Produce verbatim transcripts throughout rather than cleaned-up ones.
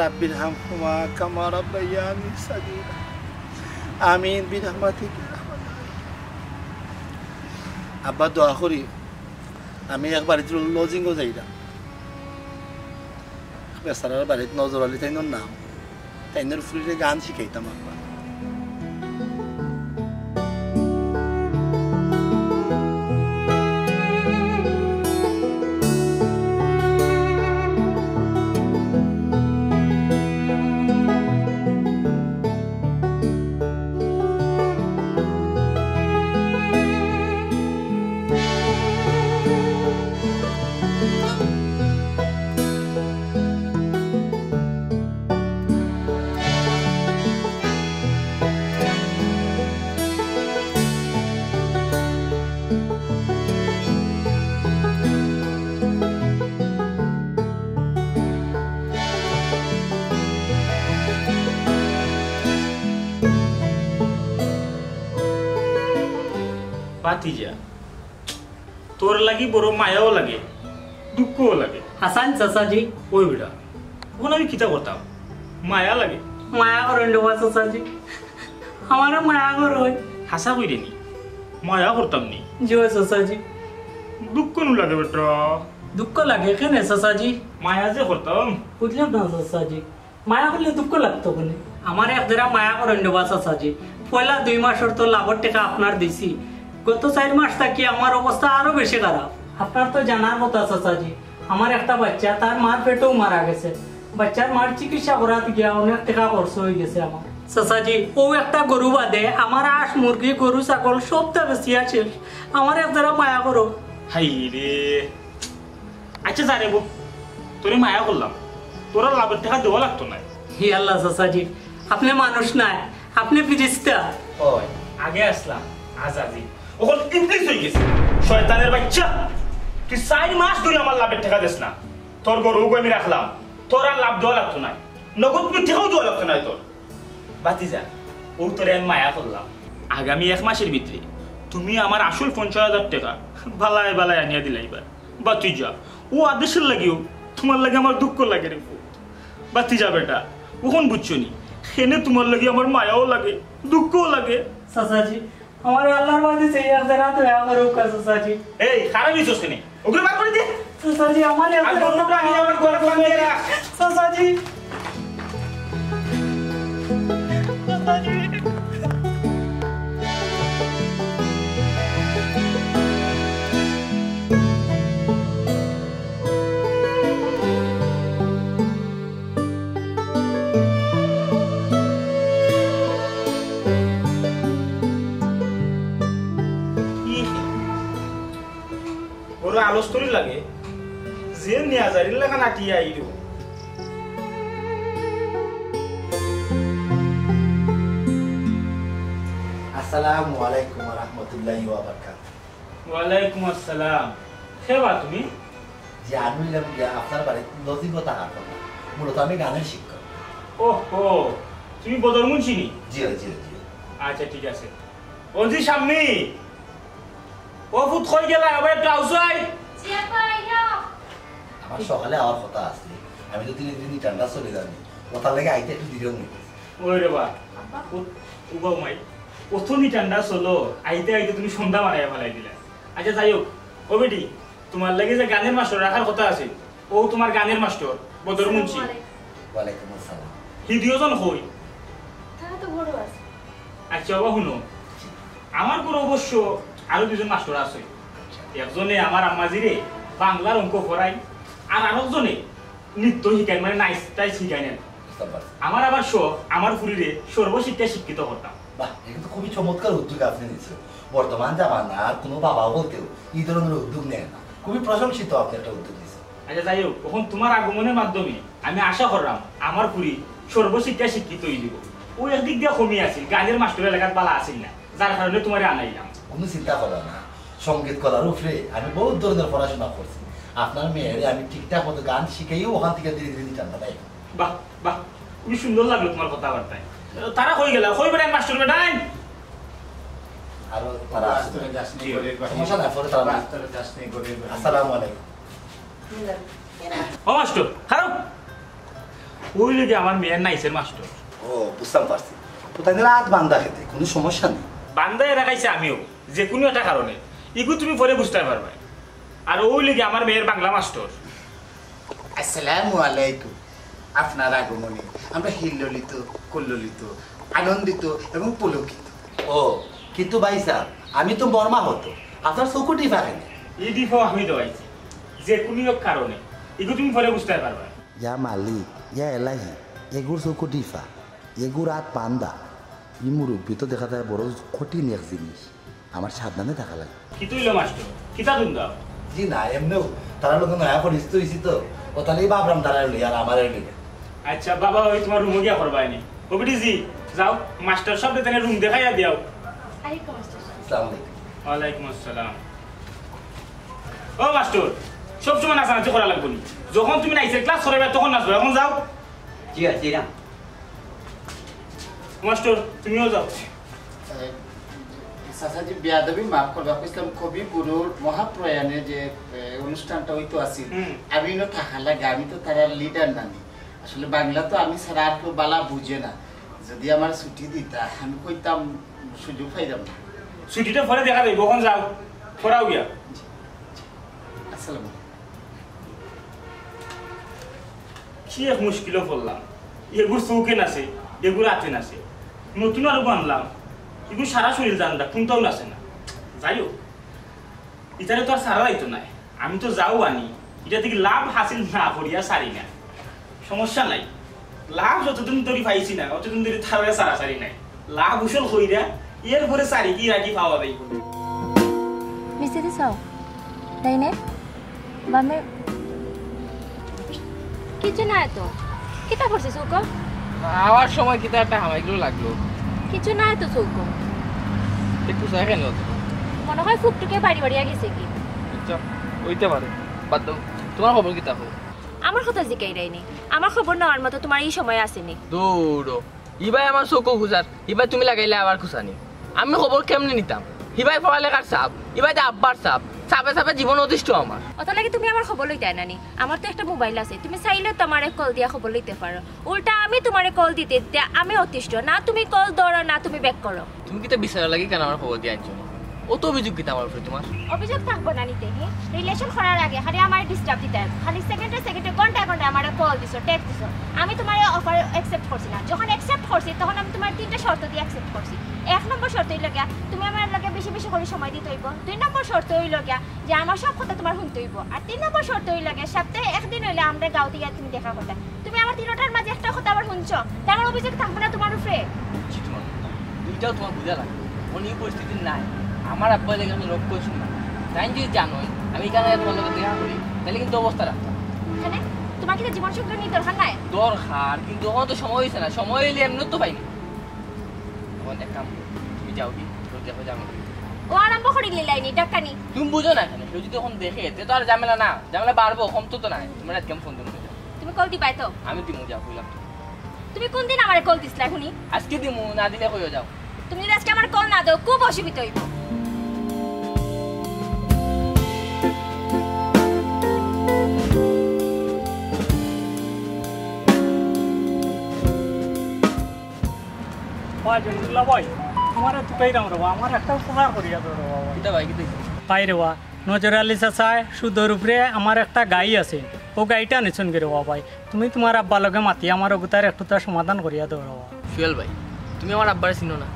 رب ارحمهما كما ربياني صغيرا. آمين برحمتك يا أرحم الراحمين. আব্বা, দোয়া করি আমি এক বাড়িত লজিংও যাইরাম। বেচারার বাড়িত নজর আলী তাইনর নাম, তাইনর ফুরিরে গান শিখাইতাম আব্বা। ভাতিজা, তোর লাগি বড় মায়াও লাগে, দুঃখও লাগে। হাসান চাচাজি। ওই বেটা, অখন আমি কিতা করতাম? মায়া লাগে। মায়া করইন রে বা চাচাজি, আমারে মায়া করইন। হাছা কইরে নি, মায়া করতাম নি। জি অয় চাচাজি। দুঃখ নু লাগে বেটা। দুঃখ লাগে কেনে চাচাজি? মায়া যে করতাম। বুঝলাম না চাচাজি। মায়া করলে দুঃখ লাগতো কেনে? আমার এক জেরা মায়া করইন রে বা চাচাজি। পয়লা দুই মাসর তো লাভর টেকা আপনার দিছি। গত চাইর মাস থাকি আমার অবস্থা আরো বেশি খারাপ। আপনার তো জানার কথা চাচাজি, আমার একটা বাচ্চা তার মার পেটেউ মারা গেছে। বাচ্চার মার চিকিৎসা করাত গিয়া অনেক টেকা খরচ অইগেছে আমার। চাচাজি, অউ একটা গরু বাদে আমার আস, মুরগি, গরু, ছাগল সবতা বেচিয়া শেষ। আমার এক জেরা মায়া করো। হায় রে, আচ্ছা, যা রে বো, তোরে মায়া করলাম, তোর আর লাভর টেকা দেওয়া লাগতো নায়। হি আল্লাহ চাচাজি, আপনে মানুষ নায়, আপনে ফিরিস্তা। ওই, আগে আছলাম আজাজিল, অখন ইবলিস অইগেছি। শয়তানের বাইচ্চা, তুই চাইর মাস ধরি আমার লাভর টেকা দেস না। তোর গরু অগু আমি রাখলাম, তোর আর লাভ দেওয়া লাগতো নায়, নগদ টেকাও দেওয়া লাগতো নায় তোর। ভাতিজা, অউ তোরে আমি মায়া করলাম। আগামী এক মাসর ভিতরে তুমি আমার আসল পঞ্চাশ হাজার টেকা বালায় বালায় আনিয়া দিলাইবা। ভাতিজা, অউ আদেশর লাগিও তুমার লাগি আমার দুঃখ লাগে রে পুত। ভাতিজা বেটা, অখন বুঝছো নি? কেনে তুমার লাগি আমার মায়াও লাগে, দুঃখও লাগে। চাচাজি, আমারে আল্লার বাদে সেই এক জেরা দয়া করউক্কা চাচাজি। এই, খারাপ অইছস কেনে? ওগুলো বার করে দে। চাচাজি, আমার আর বন্ধুরা নিয়ে আমার ঘরে ফোন দিয়ে রাখ। চাচাজি। চাচাজি। বড় আলস করি লাগে, যে নিয়া যারির লাখান আটিয়া আইরো। আসসালামু আলাইকুম ওয়া রাহমাতুল্লাহি ওয়া বারাকাতুহু। ওয়ালাইকুম আসসালাম। কে বা তুমি? জি, আমি অইলাম গিয়া আপনার বাড়িত লজিংও থাকার কথা। মূলত আমি গানের শিক্ষক। ওহো, তুমি বদর মুন্সি নি? জি, জি, জি। আচ্ছা, ঠিক আছে। ও জি, শাম্মী। ও ফুত, কই গেলা? আবার একটু আউছাই। জি, আব্বা, আইলাম। আমার সকালে আওয়ার কথা আছিল। আমি তো তিন দিন ঠান্ডা চলে যাবি। ওটার লাগি আইতে একটু দেরি অই গেছে। ওই রে বা। আব্বা। ও, উবাও মাই। অত নি ঠান্ডা চলো, আইতে আইতে তুমি সন্ধ্যা বানাইয়া ফালাই দিলা। আচ্ছা, যাই হোক, ও বেটি, তুমার লাগি যে গানের মাস্টর রাখার কথা আছিল, অউ তুমার গানের মাস্টর, বদর মুন্সি। আসসালামু আলাইকুম। ওয়ালাইকুম আসসালাম। হি দুইজন কই? তারা তো ঘরো আছে। আচ্ছা, বাবা, হুনো, আমার ঘরো অবশ্য আরো দুইজন মাস্টর আছে। আচ্ছা। একজনে আমার আম্মাজিরে বাংলার অঙ্ক পড়ায়, আর আরকজনে নৃত্য শিখাইন, মানে নাচ টাচ শিখাইন। বুঝতাম পারছি। আমার আবার শখ, আমার ফুরিরে সর্বশিক্ষায় শিক্ষিত করতাম। বাহ, এটা তো খুবই চমৎকার উদ্যোগ আপনি নিছেন। বর্তমান জামানার কোনো বাবা অকলতেউ ই ধরনের উদ্যোগ নেয় না। খুবই প্রশংসিত আপনি একটা উদ্যোগ নিছেন। আচ্ছা, যাই হোক, অখন তুমার আগমনের মাধ্যমে আমি আশা করলাম আমার ফুরি সর্বশিক্ষায় শিক্ষিত অইযিবো। অউ একদিক দিয়া কমি আছিল, গানের মাস্টর এলাকাত বালা আছিল না। যার কারণে তুমারে আনাইলাম। কোনো চিন্তা করো না, সঙ্গীত কলার উপরে আমি বহুত ধরনের পড়াশোনা করছি। আপনার মেয়েরে আমি ঠিকঠাক মতো গান শিখাইও, ওখান থেকে ধীরে ধীরে নিতাম না, তাই। বাহ, বাহ, খুবই সুন্দর লাগলো তুমার কথাবার্তায়। তারা কই গেলা? কই বেটাইন মাস্টর বেটাইন? আরো তারা আসবে। রাস্তায় যাস নি, গরিব মানুষ। সমস্যা নাই, পরে তারা আসবে। রাস্তায় যাস নি, গরিব মানুষ। আসসালামু আলাইকুম। ও মাস্টর, খারাপ। ওই লোকে আমার মেয়ের নাইসের মাস্টার। ও, বুঝতাম পারছি। তো তাইলে আত বান্ধা খেতে কোনো সমস্যা নেই। বান্ধায় রাখাইছে আমিও, যে কোনো একটা কারণে। ইগু তুমি পরে বুঝতায় পারবায়। আর ওই লোকে আমার মেয়ের বাংলা মাস্টার। আসসালামু আলাইকুম। আপনার আগমনে আমরা হিল্লোলিত, কল্লোলিত, আনন্দিত এবং পুলকিত। ও, কিন্তু ভাই সাহেব, আমি তো মর্মাহত। আপনার চউখো ডিফা কেনে? ই ডিফা আমি দেওয়াইছি, যে কোনো এক কারণে। ইগু তুমি পরে বুঝতায় পারবায়। ইয়া মালিক, ইয়া এলাহি, এগুর চউখো ডিফা, এগুর আত বান্ধা। ই মুরব্বি তো দেখা যায় বড় কঠিন এক জিনিস। আমার সাবধানে থাকা লাগে। কিতা অইলো মাস্টার? কিতা দুন্দা? জি না, এমনেউ তারার লগে নয়া পরিচিত অইছি তো। ও তাইলে ভাবলাম তারারে লই আর আমারে লই। আচ্ছা বাবা, ওই তোমার রুমো গিয়া করবায়নি। ও বেটি জি, যাও, মাস্টার সাবরে তানে রুম দেখাইয়া দিয়াও। আলাইকুম আসসালাম। আসসালামু আলাইকুম। ওয়ালাইকুম আসসালাম। ও মাস্টার, সবসময় নাচানাচি করা লাগবো নি? যখন তুমি নাইসের ক্লাস করাইবায় তখন নাচবায়, এখন যাও। জি, জি না। মাস্টার, তুমিও যাও। এ, চাচাজি, বেয়াদবি মাফ করবা, কইছিলাম কবি গুরুর মহাপ্রয়াণে যে, এ, অনুষ্ঠানটা অইতো আছিল, হুম। আমি ইনো থাকা লাগে, আমি তো তারার লিডার নানি। আসলে বাংলা তো আমি ছাড়া আর কেউ বালা বুঝে না। যদি আমার ছুটি দিতা, আমি কইতাম সুযোগ পাইতাম না। ছুটিটা পরে দেখা যাইবো, এখন যাও, পড়াও গিয়া। আসসালামু আলাইকুম। কি এক মুশকিলো পড়লাম, এগুর চউখে নাচে, এগুর আতে নাচে। নতুন আরো আনলাম, এগুর সারা শরীর জানদা, কোনটাও নাচে না। যাই হোক, ইতারে তো আর সারা যাইতো নায়, আমি তো যাও আনি, ইটা থাকি লাভ হাসিল না করিয়া সারি না। সমস্যা নাই, লাভ যতদিন ধরি পাইছি না, অতদিন ধরি তারে সারা সারি নাই। লাভ উসুল কইরা, এরপরে সারি কি রাখি পাওয়া যাইবো। মিষ্টি দিছো? তাই নে? বামে। কিছু নায় তো। কিতা করছে চউখো? আওয়ার সময় কিতা একটা হামাইগুলো লাগলো। কিছু নায় তো চউখো। একটু চাই কেন? মনে হয় ফুকটুকে বাড়ি বাড়ি গেছে কি? আচ্ছা, অইতে পারে। বাদ দাও। তোমার খবর কিতা? আমার কথা জিকাইরায়নি। আমার খবর নেওয়ার মতো তোমার ই সময় আছেনি। দৌড়ো। ইবায় আমার চউখো খুজার, ইবায় তুমি লাগাইলে আবার খুজানি। আমি খবর কেমনে নিতাম? ইবায় পড়ালেখার চাপ, ইবায় আব্বার চাপ, চাপে চাপে জীবন অতিষ্ঠ আমার। অতার লাগি তুমি আমার খবর লইতায় নানি? আমার তো একটা মোবাইল আছে, তুমি চাইলে তো আমারে কল দিয়া খবর লইতে পারো। উল্টা আমি তোমারে কল দিতে দিতে আমি অতিষ্ঠ। না তুমি কল ধরো, না তুমি ব্যাক করো। তুমি কিতা বিচারর লাগি কেন আমার খবর দিয়া আনছো? অত অভিযোগ কিতা আমার উপরে তোমার? অভিযোগ থাকবো না নিতে, হে? রিলেশন করার আগে খালি আমারে ডিস্টার্ব দিতে হয়। খালি সেকেন্ডে সেকেন্ডে, ঘন্টায় ঘন্টায় আমারে কল দিছো, টেক্সট দিছো। আমি তোমার এই অফার অ্যাকসেপ্ট করছি না। যখন অ্যাকসেপ্ট করছি, তখন আমি তোমার তিনটা শর্ত দিয়ে অ্যাকসেপ্ট করছি। এক নম্বর শর্ত অইলো গিয়া, তুমি আমার লগে বেশি বেশি করে সময় দিতে অইবো। দুই নম্বর শর্ত অইলো গিয়া যে আমার সব কথা তোমার হুনতে অইবো। আর তিন নম্বর শর্ত অইলো গিয়া, সপ্তাহে একদিন অইলে আমরা গাঁওতে গিয়া তুমি দেখা করতায়। তুমি আমার তিনোটার মাঝে একটা কথা আবার হুনছো, তে আমার অভিযোগ থাকবো না তোমার উপরে? বুঝছি তোমার কথা। দুইটাও তোমার বুঝা লাগবে। অখন ই পরিস্থিতি নাই। আমার আব্বা লেগে আমি রোগ করছি না। তাই যদি জানোই, আমি এখানে তোমার লগে দেখা করি, তাহলে কিন্তু অবস্থা রাখতাম। এখানে তোমার কি জীবন সংগ্রামী দরকার নাই? দরকার, কিন্তু অখন তো সময় অইছে না। সময় অইলে এমনে তো পাইনি। অখন এক কাম করো, তুমি যাও কি, তোর দেখো যাও। ও আরম্ভ করি লিলাইনি, টাকা নি। তুমি বুঝো না কেন? কেউ যদি অখন দেখে, তে তো আর ঝামেলা না। ঝামেলা বাড়বো, কমতো তো নাই। তোমার আজকে আমি ফোন দিমু, যাও। তুমি কল দিবায় তো? আমি দিমু, যাও, কইলাম তো। তুমি কোন দিন আমারে কল দিছলায় হুনি? আজকে দিমু, না দিলে কইও যাও। তুমি যদি আজকে আমারে কল না দেও, খুব অসুবিধা অইবো। ভাই, জমিরুল্লাহ ভাই, তোমারে তুকাইরাম রে বা, আমার একটা উপকার করিয়া দেও রে বা ভাই। কিতা ভাই, কিতা অইছে? ভাই রে বা, নজর আলী চাচায় সুদর উপরে আমার একটা গাই আছে, অউ গাইটা নিছইন গি রে বা ভাই। তুমি তোমার আব্বার লগে মাতি আমার অগুতার একটুতা সমাধান করিয়া দেও রে বা। সুয়েল ভাই, তুমি আমার আব্বারে চিনো না?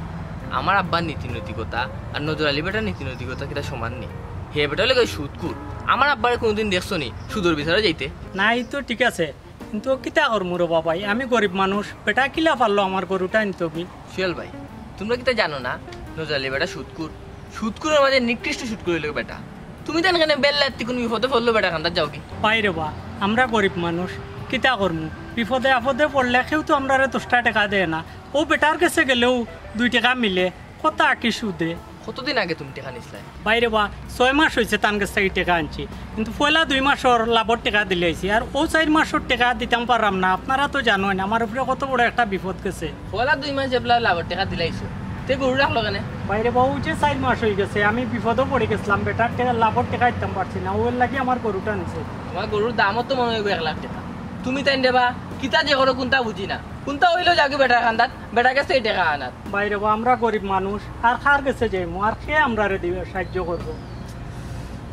আমার আব্বার নীতি নৈতিকতা আর নজর আলী বেটার নীতি নৈতিকতা কিতা সমান নি? হে বেটা অইলো গিয়া সুদখুর। আমার আব্বারে কোনোদিন দেখছো নি সুদর বিচারো যাইতে? না, ই তো ঠিক আছে, কিন্তু কিতা করমু রে বা ভাই, আমি গরিব মানুষ, বেটা কিলা পারলো আমার গরুটা নিতো গি? সুয়েল ভাই, তুমরা কিতা জানো না নজর আলী বেটা সুদখুর? সুদখুরর মাঝে নিকৃষ্ট সুদখুর অইলো বেটা। তুমি তান কেনে বেল্লাত্তি কুনু বিপদে পড়লো বেটা কান্দাত যাও গি? ভাই রে বা, আমরা গরিব মানুষ, কিতা করমু? বিপদে আপদে পড়লে কেউ তো আমরারে দশটা টেকা দেয় না। অউ বেটার গেছে গেলেউ দুই টেকা মিলে, কত আঁকি সুদে। কতদিন আগে তুমি টেকা নিছলায়? ভাই রে বা, ছয় মাস অইছে তান গেছ থাকি টেকা আনছি, কিন্তু পয়লা দুই মাসর লাভর টেকা দিলাইছি, আর অউ চাইর মাসর টেকা দিতাম পাররাম না। আপনারা তো জানইন আমার উপরে কত বড় একটা বিপদ গেছে। পয়লা দুই মাস যেবলা লাভর টেকা দিলাইছো, তে গরু রাখলো কেনে? ভাই রে বা, অউ যে চাইর মাস অইগেছে, আমি বিপদো পড়ি গেছলাম, বেটার টেকা, লাভর টেকা দিতাম পারছি না, অউর লাগি আমার গরুটা নিছে। তোমার গরুর দামও তো মনে অইবো এক লাখ টেকা। তুমি তাইন দেবা, কিতা যে করো কুনতা বুঝি না। কুনতা অইলো যাগি বেটার কান্দাত, বেটার গেছে টেকা আনাত। ভাইরে বা, আমরা গরিব মানুষ, আর কার গেছে যাইমু, আর কে আমরারে দিবে, সাহায্য করবো?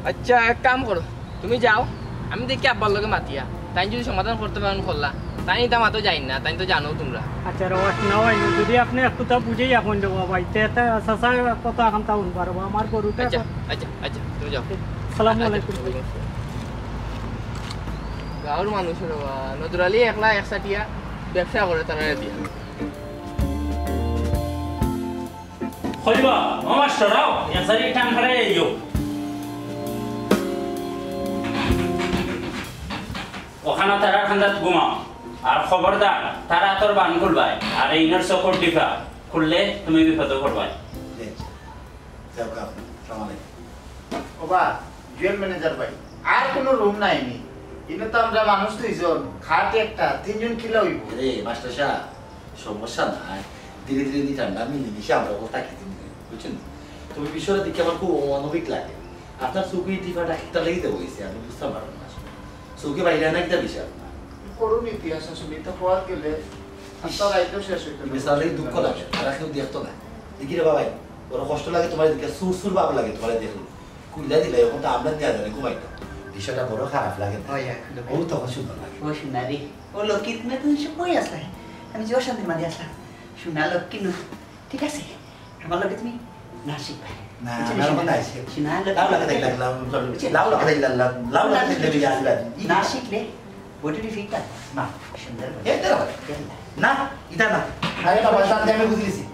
আচ্ছা, এক কাম করো, তুমি যাও, আমি দেখি আব্বার লগে মাতিয়া, তাইন যুদি সমাধান করতে পারইন করলা, তাইন ইতা মাতো যাইন না, তাইন তো জানো তুমরা। আচ্ছা রে বা, না ভাই, যুদি আপনে একটুতা বুঝাইয়া কইন রে বা ভাই, তে ইতা চাচার কথা অখানতা হুনবা রে বা, আমার গরুটা আচ্ছা, আচ্ছা, আচ্ছা, তুমি যাও। আসসালামু আলাইকুম। গাঁওর মানুষ রে বা, নজর আলী একলা একচাটিয়া ব্যবসা করে তারারে দিয়া। কইবা, ও মাস্টার, আও, এক সারি টান ফাড়াই আইও। অখানো তারার কান্দাত ঘুমাও। আর খবরদার, তারার আতর বান খুলবায়। আর ইনর চকুর ডিফা খুললে তুমি বিপদো পড়বায়। জি, আচ্ছা। যাও, যাও। আসসালামু আলাইকুম। ওবা, জুয়েল ম্যানেজার ভাই, আর কুনু রুম নাই নি? ইনো তো আমরা মানুষ দুইজন, খাট একটা, তিনজন কিলা অইবো? আরে, মাস্টার সাব, সমস্যা নাই। ধীরে ধীরে নি ঠান্ডা মিলেমিশে আমরা অকল থাকি দিমু, বুঝছইন নি? তবে বিষয়টা দেখি আমার খুব অমানবিক লাগে। আপনার চউখো ই ডিফাটা কিতার লাগি দেওয়া অইছে, আমি বুঝতাম পারলাম না আসলে। চউখো বাইরে না কিতা বিষয় আপনার? করুণ ইতিহাস আসলে, ইতা কওয়াত গেলে আপনার রাইতও শেষ অইতো না। বেচারার লাগি দুঃখ লাগে, তারা কেউ দেখতো না। দেখি রে বাবাই, বড় কষ্ট লাগে তুমারে দেখিয়া, সুর সুর ভাব লাগে তুমারে দেখলে। খুলিয়া দিলে অখন তো আমরা নিয়া জানি ঘুমাইতাম। বিষয়টা বড় খারাপ লাগে না? হয়, একদম। ও তখন সুন্দর লাগে। ও সোনা রে, ও লক্ষ্মী, তুমি এতদিন সে কই আছলায়? আমি যে অশান্তির মাঝে আছলাম। সোনা লক্ষ্মী নু, ঠিক আছে? আমার লগে তুমি নাচ শিখবায়। না, বুঝছো নি আমার সোনা? লগে নাচ শিখ-, সোনা লক্ষ্মী লাউ লাগাতে তুমি লাগলাম, লাউ লাগাতে লাগলাম, লাউ লাগাতে লাগলাম, নাচ শিখলে body fit থাকবো। না। সুন্দর body। এই তো। না, ইতা না। আরে বাবা, শান্তি, আমি বুঝি লিছি।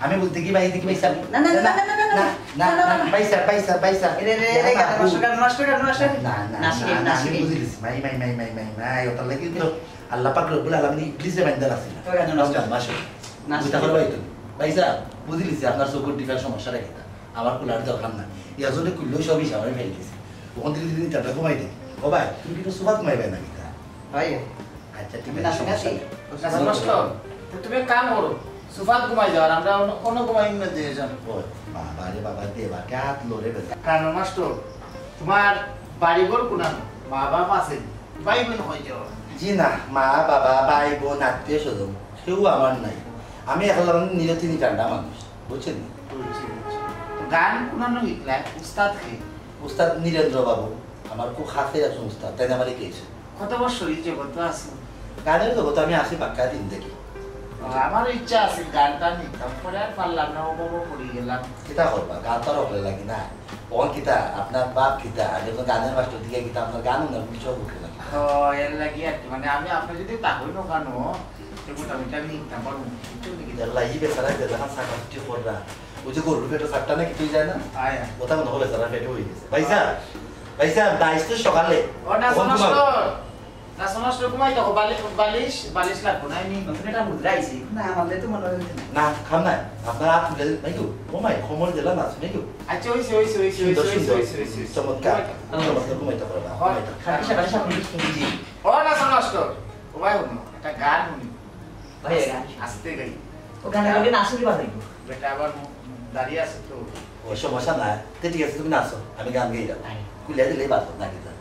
আমি বুঝি, দেখি ভাই, দেখি ভাই, স্যার। না, না, না, না, না, না, না, না, না, না, না। ভাই স্যার, ভাই স্যার, ভাই স্যার। এরে, এরে, এরে, না, গান নষ্ট, গান নষ্ট, গান নষ্ট। না, না, না, না, না, না, না, আমি বুঝি লিছি। মাই, মাই, মাই, মাই, মাই, মাই, ওটার লাগি তো আল্লাহ পাক রব্বুল আলামিন ইবলিসে বাইন্দা রাখছে না। তো গান নষ্ট। রমজান মাসে। না, ওইটা না। করবাই তো। ভাই স্যার, বুঝি লিছি আপনার চকুর ডিফার সমস্যাটা কিতা। আমার কুলার দরকার না। ইয়াজুলে কুল্লো সব হিসাবে ফেল দিছে। ওখান থেকে যদি তাটা কমাই দেয়। ও ভাই, তুমি কিন্তু সুফাত ঘুমাইবে না কিতা? ভাই, আচ্ছা, ঠিক আমি আছে, না সমস্যা নেই। না, নষ্ট। তো তুমি এক কাম করো, সুফাত ঘুমাই যাও, আর আমরা অন্য, অন্য ঘুমাই অন্য দিয়ে যান। ও বাবা রে বাবা, দেবা কে হাত লড়ে বেটা। কারণ মাস্টার, তোমার বাড়ি ঘর কোনানো, মা বাপ আছে, ভাই বোন হয়ে যাও। জি না, মা বাবা, ভাই বোন, আত্মীয় স্বজন কেউ আমার নাই। আমি এখন নিরতিনি কাণ্ডা মানুষ, বুঝছেন? বুঝছি, বুঝছি। তো গান কোনানো শিখলা, উস্তাদ কে? উস্তাদ নীরেন্দ্র বাবু, আমার খুব খাসের একজন উস্তাদ, তাই না, আমার এই case। কত বছর এই জগতে আছো? গানের জগতে আমি আছি পাক্কা দিন থেকে। ও, আমারও ইচ্ছা আছে গানটা নিতাম, পরে আর পারলাম না, অভাবে পড়ে গেলাম। কিতা করবা, গান তো আর হকলে লাগি না। ও কিতা, আপনার বাপ কিতা, আর যখন গানের মাস্টার দিকে কিতা, আপনার গান না, আমি সব উঠে লাগি। ও, এর লাগি আর কি, মানে আমি আপনি যদি তা হইল কেন, তো মোটামুটি আমি নিতাম পারবো। কিন্তু কি আল্লাহ, এই বেচারা যে জানা সাকাফটি কররা, ওই যে গরুর পেটে সাতটা নাকি তুই যায় না? আয়, আয়। ওটা মনে হবে বেচারা পেটে হয়ে গেছে। ভাই স্যার, ভাই স্যার, বাইশ তো সকালে। ও, না, ঘুম ঘুমাও। সমস্যা। না, সমস্যা, ঘুমাই তো, বালি-, বালিশ, বালিশ লাগবো না, এমনি। নতুন একটা মুদ্রা আইছে। না, আমাদের তো মনে হয় না। না, খাম না। আপনার হাত তুলে, ভাই গো, ও মাই, খমর দিলা না, ভাই গো। আচ্ছা, হইছে, হইছে, হইছে, সুন্দর, হইছে, সুন্দর। হইছে, হইছে, হইছে। চমৎকার। ঘুমাই তো। চমৎকার, ঘুমাই তো পারবা, ঘুমাই তো। খালি সেবারে সামনে জি। ও, না, সমস্যা। ও ভাই, হুনো, একটা গান হুনি। ভাই, গান। আস্তে গাই। ও গানের লগে নাচুরি বাজাইবো। বেটা আবার মু-, দাঁড়িয়ে আছে তো। ও সমস্যা নাই। তে ঠিক আছে, তুমি নাচো। আমি গান গাইলাম। আয়। খুলিয়া দিলেই বাদ, নাকি তা?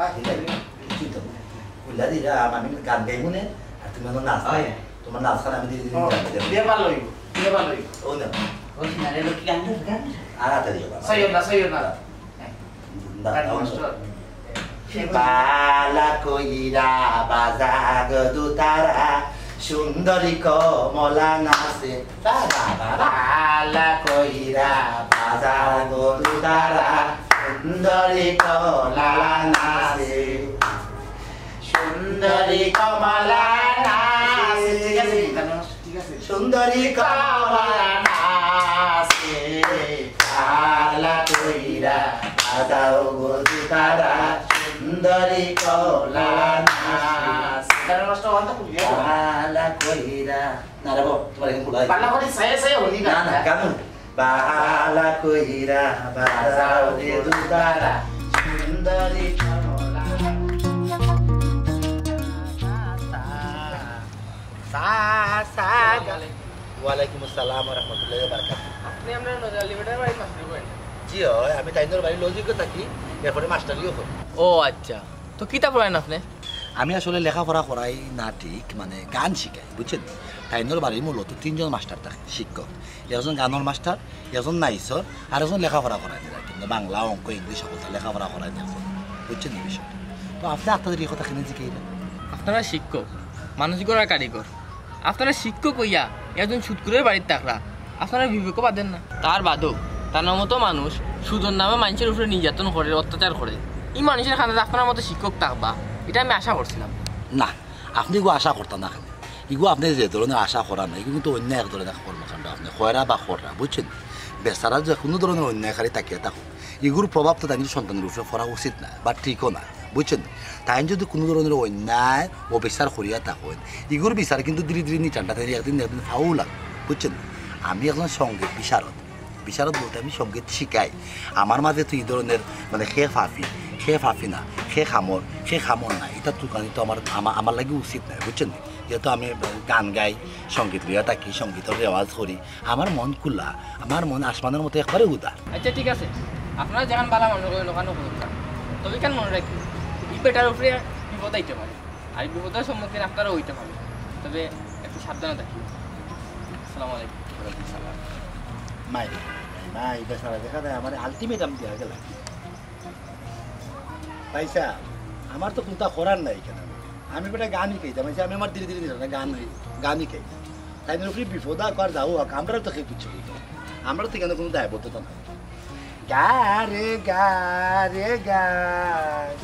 আয়। ঠিক আছে? কিচ্ছু তো না। খুলিয়া দিলাম, আমি গান গাইবো নে, আর তুমি আমার নাচ। আয়। তোমার নাচ খান আমি ধীরে ধীরে ও, গান গাইবো। দিয়ে ভালো হইব, দিয়ে ভালো হইব। ও না। ও সিনারে লোক কি গান গাইবে, গান গাইবে? আর হাতে দিও না। সইও না, সইও না। না, না, না। বালা কইরা বাজা গো দুতারা, সুন্দরী কমলা নাচে। বালা কইরা বাজা গো দুতারা, সুন্দরী কমলা নাচে। সুন্দরী কমলা নাচে। ঠিক আছে, ঠিক আছে। সুন্দরী কমলা নাচে, বালা কইরা বাজাও গো দুতারা, সুন্দরী কমলা নাচে। গানের মাস্টার অন্ত খুলিয়া দাও। বালা কইরা, না রে বাবা, তোমার এখন খোলা হয়েছে। বালা করে সায়ে সায়ে হলি না, না, গান। গান। বালা কইরা বাজাও রে দুতারা, সুন্দরী কমলা। সা, সা, গা। ওয়ালাইকুম আসসালাম ওয়া রাহমাতুল্লাহি ওয়া বারাকাতুহু। আপনি আপনার নজর আলী বেটার বাড়ির মাস্টার করেন? জি অয়, আমি তাইনর বাড়ির লজিকও থাকি, এরপরে মাস্টারিও করি। ও আচ্ছা, তো কিতা পড়াইন আপনি? আমি আসলে লেখাপড়া করাই না ঠিক, মানে গান শিখাই, বুঝছেন? তাইনর বাড়ির মূলত তিনজন মাস্টার থাকে, শিক্ষক। একজন গানর মাস্টার, একজন নাইসর, আর একজন লেখাপড়া করায় আর কি। বাংলা, অঙ্ক, ইংলিশ, সকলতা লেখাপড়া করায় একজন, বুঝছেন নি বিষয়টা? তো আপনে আপনাদের এই কথা কেনে জিকাইলা? আপনারা শিক্ষক, মানুষ গড়ার কারিগর। আপনারা শিক্ষক অইয়া একজন সুদখুরের বাড়িত থাকরা, আপনারা বিবেকও বাদের না। তার বাদেও তান মতো মানুষ সুদর নামে মানষর উপরে নির্যাতন করের, অত্যাচার করের। ই মানষর কান্দাত আপনার মতো শিক্ষক থাকবা, ইটা আমি আশা করছিলাম না। না, আপনে ইগু আশা করতা না কেনে? ইগু আপনে যে ধরনের আশা করা না, ইগু কিন্তু অন্যায় এক ধরনের কর্মকাণ্ড আপনে কইরা বা কররা, বুঝছেন? বেচারা যে কুনু ধরনের অন্যায়কারী থাকিয়া থাকুক, ইগুর প্রভাব তো তাইনর সন্তানর উপরে পড়া উচিত না বা ঠিকও না, বুঝছেন? তাইন যদি কুনু ধরনের অন্যায় অবিচার করিয়া থাকইন, ইগুর বিচার কিন্তু ধীরে ধীরে নিটান্ডা তাইন একদিন না একদিন পাওয়াউ লাগবো, বুঝছেন? আমি একজন সঙ্গীত বিশারদ, বিশারদ বলতে আমি সঙ্গীত শিখাই। আমার মাঝে তো ই ধরনের, মানে, কে পাপী, কে পাপী না, কে কামর, কে কামর না, ইটা তুলকানি তো আমার, আমা-, আমার লাগি উচিত নায়, বুঝছেন নি? যেহেতু আমি গান গাই, সঙ্গীত লইয়া থাকি, সঙ্গীতর রেওয়াজ করি, আমার মন খুলা, আমার মন আসমানর মতো একবারে উদার। আচ্ছা, ঠিক আছে, আপনারা যেখান বালা মনে করেন ওখানে করুন, তবে কেন মনে রাখি, ই বেটার উপরে বিপদ আইতে পারে, আর ই বিপদর সম্মুখীন আপনারাও অইতে পারে, তবে একটু সাবধানে থাকি। আসসালামু আলাইকুম। ওয়ালাইকুম সালাম। মাই, মাই, বেচারা দেখা যায় আমার আলটিমেটাম দিয়া গেলা। ভাই সাহেব, আমার তো কুন্তা করার নাই কেনে। আমি বেটা গান হিকাইতাম, আমি আমার ধীরে ধীরে ধীরে গান, গান হিকাই। তাইনর উপরে বিপদ আউক আর যাউ আউক, আমরা তো কেউ কিচ্ছু কইতাম। আমরা তো কেনে কুনু দায়বদ্ধতা নাই। গা রে গা রে গা,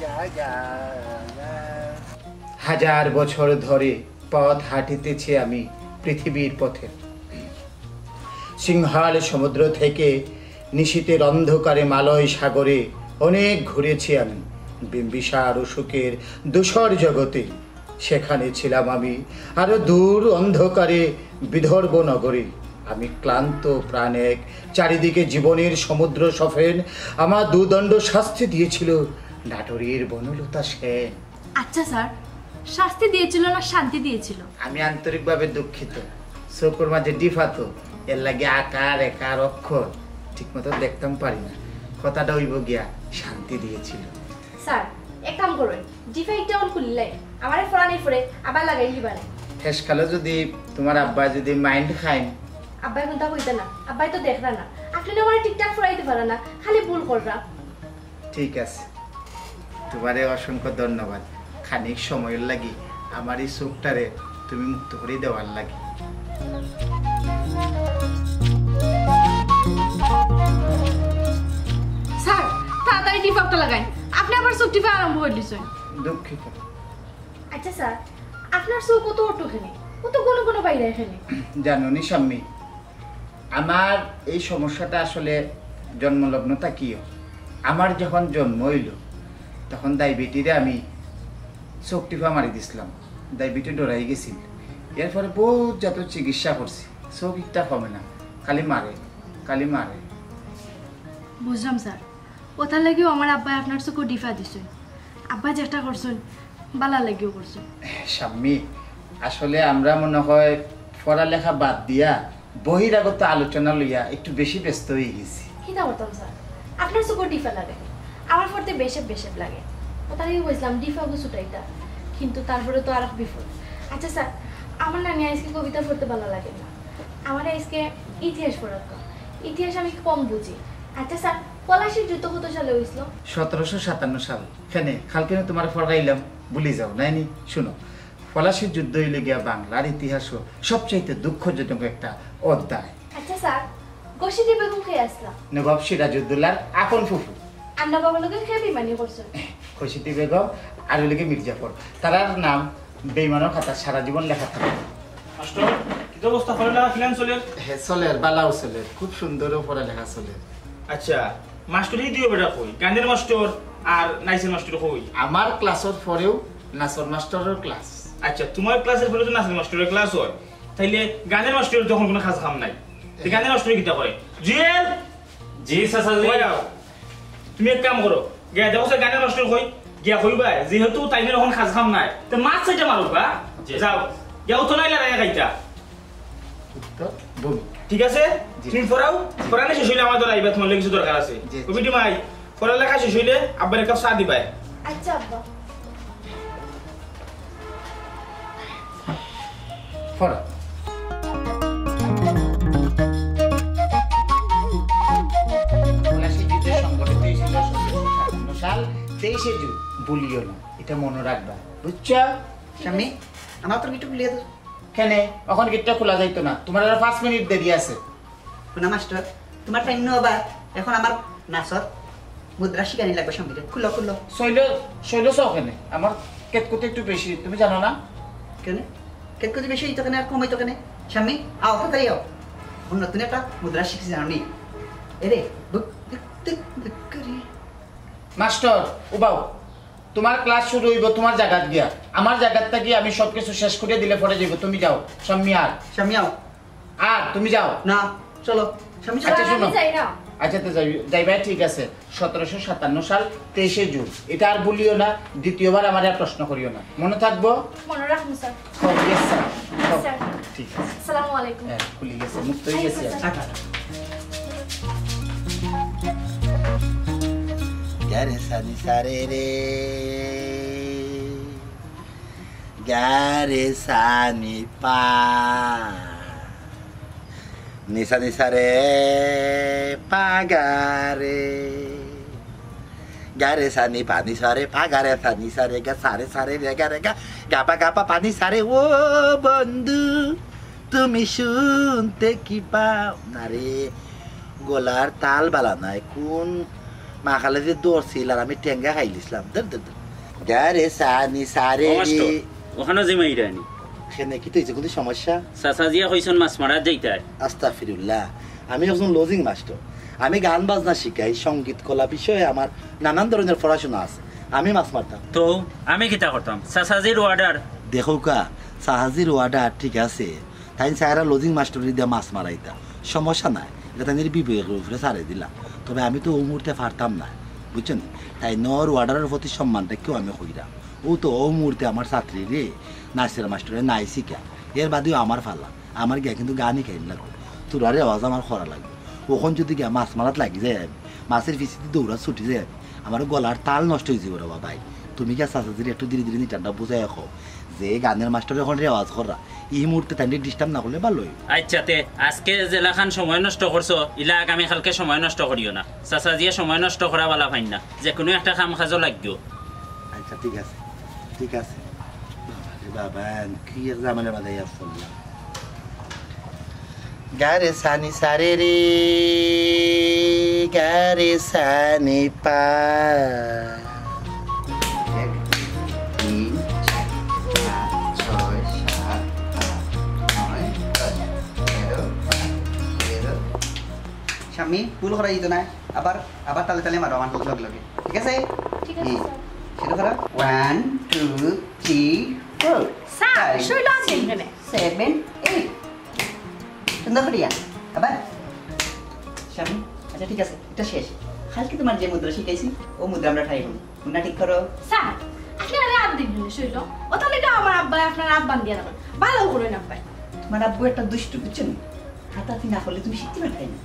গা, গা, গা। হাজার বছর ধরে পথ হাঁটিতেছি আমি পৃথিবীর পথে। সিংহাল সমুদ্র থেকে নিশীথের অন্ধকারে মালয় সাগরে অনেক ঘুরেছি আমি। বিম্বিসার অশোকের ধূসর জগতে সেখানে ছিলাম আমি। আরো দূর অন্ধকারে বিদর্ভ নগরে আমি ক্লান্ত প্রাণ এক, চারিদিকে জীবনের সমুদ্র সফেন। আমার দুদণ্ড শাস্তি দিয়েছিল নাটোরের বনলতা সেন। আচ্ছা স্যার, শাস্তি দিয়েছিল না শান্তি দিয়েছিল? আমি আন্তরিকভাবে দুঃখিত। চকুর মাঝে ডিফা তো, এর লাগি আকার, একার, অক্ষর ঠিকমতো দেখতাম পারি না। কথাটা অইবো গিয়া শান্তি দিয়েছিল। স্যার, এক কাম করইন, ডিফা একটা অন খুলিলাই, আমারে ফরানি ফরে আবার লাগাই লিবানে। শেষকালে যদি তুমার আব্বায় যদি মাইন্ড খাইন। আব্বায় কুন্তা কইতা না, আব্বায় তো দেখরা না। আপনে না আমারে ঠিকঠাক ফরাইতে পারা না, খালি ভুল কররা। ঠিক আছে, তুমারে অসংখ্য ধন্যবাদ। খানিক সময়র লাগি আমার ই চউখটারে তুমি মুক্ত করি দেওয়ার লাগি। স্যার, তাড়াতাড়ি ডিফাটা লাগাইন। আপনে আবার চউখ টিপা আরম্ভ করি দিছইন। দুঃখিত। আচ্ছা স্যার, আপনার চউখ অত অটো কেনে? অত ঘন ঘন বাইরে কেনে? জানো নি শাম্মী, আমার এই সমস্যাটা আসলে জন্মলগ্ন থাকিও। আমার যখন জন্ম অইলো, তখন দাইবেটিরে আমি চউখ টিপা মারি দিছলাম। দাইবেটি ডরাই গেছিল। এরপরে বউত জাতর চিকিৎসা করছি, চউখ একটা কমে না, খালি মারে, খালি মারে। বুঝলাম স্যার, অটার লাগিউ আমার আব্বায় আপনার চউখো ডিফা দিছইন। আব্বায় যেটা করছইন, বালার লাগিউ করছইন। শাম্মী, আসলে আমরা মনে হয় পড়ালেখা বাদ দিয়া বহিরাগত আলোচনা লইয়া একটু বেশি ব্যস্ত অই গেছি। কিতা করতাম স্যার, আপনার চউখো ডিফা লাগে, আমার পড়তে বেশেপ বেশেপ লাগে। অটার লাগিউ কইছলাম ডিফাগু ছুটাইতা, কিন্তু তারপরে তো আরক বিপদ। আচ্ছা স্যার, আমার নানি আইজকে কবিতা পড়তে বালা লাগে না, আমারে আইজকে ইতিহাস পড়াউক্কা। ইতিহাস আমি কম বুঝি। আচ্ছা স্যার, পলাশীর যুদ্ধ কত সালে অইছিল? সতেরোশো সাতান্ন সাল। কেনে, কালকে না তুমারে পড়াইলাম, ভুলি যাও, নায় নি? শুনো, পলাশীর যুদ্ধ অইলো গিয়া বাংলার ইতিহাসো সবচাইতে দুঃখজনক একটা অধ্যায়। আচ্ছা স্যার, ঘসেটি বেগম কে আছলা? নবাব সিরাজউদ্দৌলার আপন ফুফু। আর নবাবর লগে কে বেইমানি করছইন? ঘসেটি বেগম আর অইলো গিয়া মীর জাফর। তারার নাম বেইমানর খাতাত সারা জীবন লেখা থাকবো। মাস্টর, কিতা অবস্থা, পড়ালেখা কিলান চলের? হে, চলের, বালাউ চলের, খুব সুন্দর পড়ালেখা চলের। আচ্ছা, মাস্টর ই দুইও বেটা কই? গানের মাস্টর আর নাচের মাস্টর কই? আমার ক্লাসর পরেউ নাচর মাস্টরর ক্লাস। আচ্ছা, তুমার ক্লাসর পরেউ তো নাচের মাস্টরর ক্লাস অয়, তাইলে গানের মাস্টরর তো অখন কুনু কাজ কাম নাই। তে গানের মাস্টরে কিতা করে? জুয়েল! জি, চাচাজি। কই যাও? তুমি এক কাম করো, গিয়া দেখো সে গানের মাস্টর কই, গিয়া কইবায়, যেহেতু তাইনর অখন কাজ কাম নাই, তে মাছ চাইটা মারুক, বা? জি। যাও, গিয়া উঠো নাইলে রাইয়া খাইতা। উত্তর, বমি। ঠিক আছে? জি। তুমি পড়াও, জি। পড়ানি শেষ অইলে আমার দ্বারা আইবা, তুমার লগে কিছু দরকার আছে। জি, জি। কমিটি মাই, পড়ালেখা শেষ অইলে আব্বারে এক কাপ চা দিবায়। আচ্ছা, আব্বা। পড়ো। পলাশীর যুদ্ধ সংঘটিত হয়েছিল সতেরোশো সাতান্ন সাল তেইশে জুন। ভুলিও না, এটা মনে রাখবা, বুঝছো? স্বামী, আমার তো গিট্টু খুলিয়া দাও। কেনে? অখন গিট্টু খোলা যাইতো না, তোমার আরো পাঁচ মিনিট দেরি আছে। হুনো মাস্টার, তোমার টাইম নেই আবার। এখন আমার নাচর মুদ্রা শিখানি লাগবে স্বামীরে। খুলো, খুলো। শৈল, শৈল চাও কেনে? আমার কেতকুতে একটু বেশি, তুমি জানো না? কেনে? কেতকুতে বেশি হইতো কেনে আর কম হইতো কেনে? স্বামী, আও, তাড়াতাড়ি আও। অখন নতুন একটা মুদ্রা শিখছি, জানো নি? এরে, বুক, বুক, বুক, বুক করি। মাস্টার, উবাও। তোমার ক্লাস শুরু হইব তোমার জায়গাত গিয়া। আমার জায়গাত থাকি আমি সবকিছু শেষ করে দিলে পরে যাইব। তুমি যাও, শাম্মী আর। স্বামী, আও। আর তুমি যাও। না, চলো। স্বামী, চলো। আচ্ছা, আমি শুনো। যাই না। আচ্ছা, তো যাই-, যাইবায়, ঠিক আছে। সতেরোশো সাতান্ন সাল তেইশে জুন। এটা আর ভুলিও না, দ্বিতীয়বার আমার আর প্রশ্ন করিও না। মনে থাকবো? মনে রাখবো, স্যার। হ্যাঁ, ইয়েস, স্যার। হ্যাঁ, স্যার। ঠিক আছে। আসসালামু আলাইকুম। হ্যাঁ, খুলি গেছে, মুক্ত হয়ে গেছে। আচ্ছা, স্যার। গা রে সা নি সা রে রে। গা রে সা নি পা। নি সা নি সা রে, পা গা রে। গা রে সা নি পা নি সা রে, পা গা রে সা নি সা রে, গা সা রে সা রে রে গা রে গা, গা পা গা পা পা নি সা রে, ও বন্ধু, তুমি শুনতে কি পাও না রে? গলার তাল বালা নাই, কোন মাখালে যে দৌড়ছিল আর আমি টেঙ্গা খাইলিছিলাম। ধর, ধর, ধর। গা রে সা নি সা রে ও মাস্টার, রে। ওখানে যে মাইরা নি। সেনে কি তো হইছে, কোনো সমস্যা? চাচা জিয়া কইছন মাছ মারাত যাইতায়। আস্তাগফিরুল্লাহ। আমি একজন লজিং মাস্টার। আমি গান বাজনা শিখাই, সঙ্গীত কলা বিষয়ে আমার নানান ধরনের পড়াশোনা আছে। আমি মাছ মারতাম। তো আমি কিতা করতাম? চাচাজির অর্ডার। দেখো কা, চাচাজির অর্ডার ঠিক আছে, তাইন চাইরা লজিং মাস্টারি দিয়া মাছ মারাইতা, সমস্যা নাই, এটা তাইনর বিবেকর উপরে ছাড়ি দিলাম। তবে আমি তো অউ মুহূর্তে পারতাম না, বুঝছো নি? তাইনর অর্ডারর প্রতি সম্মান রাখিয়াউ আমি কইরাম। অউ তো অউ মুহূর্তে আমার ছাত্রীরে নাচের মাস্টারে নাই শিখায়, এর বাদেও আমার পালা, আমার গিয়া কিন্তু গান হিকাইন লাগবো, থুড়া রেওয়াজ আমার করা লাগবো। অখন যদি গিয়া মাছ মারাত লাগি যাই আমি, মাছের পিছেদি দৌড়াত ছুটি যাই আমি, আমার গলার তাল নষ্ট অইযিবো রে বা ভাই। তুমি গিয়া চাচাজিরে একটু ধীরে ধীরে নিটানটা বুঝাইয়া কও যে গানের মাস্টারে অখন রেওয়াজ কররা, ই মুহূর্তে তাইনরে disturb না করলে ভালা অইবো। আচ্ছা, তে আজকে যেলাখান সময় নষ্ট করছো, ইলা আগামী কালকে সময় নষ্ট করিও না। চাচাজিয়ে সময় নষ্ট করা বালা পাইন না, যে কোনো একটা কাম কাজও লাগিও। আচ্ছা, ঠিক আছে, ঠিক আছে। বাবা রে বাবা, কি এক ঝামেলা বাধাইয়া পড়লাম। গা রে সা নি সা রে রে, গা রে সা নি পা। এক, দুই, তিন, চার, পাঁচ, ছয়, সাত, আট, নয়, দশ, এগারো, বারো, তেরো। স্বামী, ভুল করা যাইতো না। আবার, আবার তালে তালে মারো আমার লগে লগে। ঠিক আছে? ঠিক আছে, হুম। স্যার। শুরু করো। One, two, three, four, sir, five, শৈল আছেন six, এখানে। Seven, eight। সুন্দর করিয়া। আবার। স্বামী, আচ্ছা, ঠিক আছে, এটা শেষ। কালকে তোমার যে মুদ্রা শিখাইছি, ও মুদ্রা আমরা try করবো। মুন্না, ঠিক করো। স্যার, আপনি আরে আত দিবেন না, শৈল। ও তাহলে তো আমার আব্বায় আপনার আত বান্ধিয়া রাখবেন। ভালো করে না পায়। তোমার আব্বু একটা দুষ্টু, বুঝছো নি? হাতাহাতি না করলে তুমি শিখতে পারতায় না।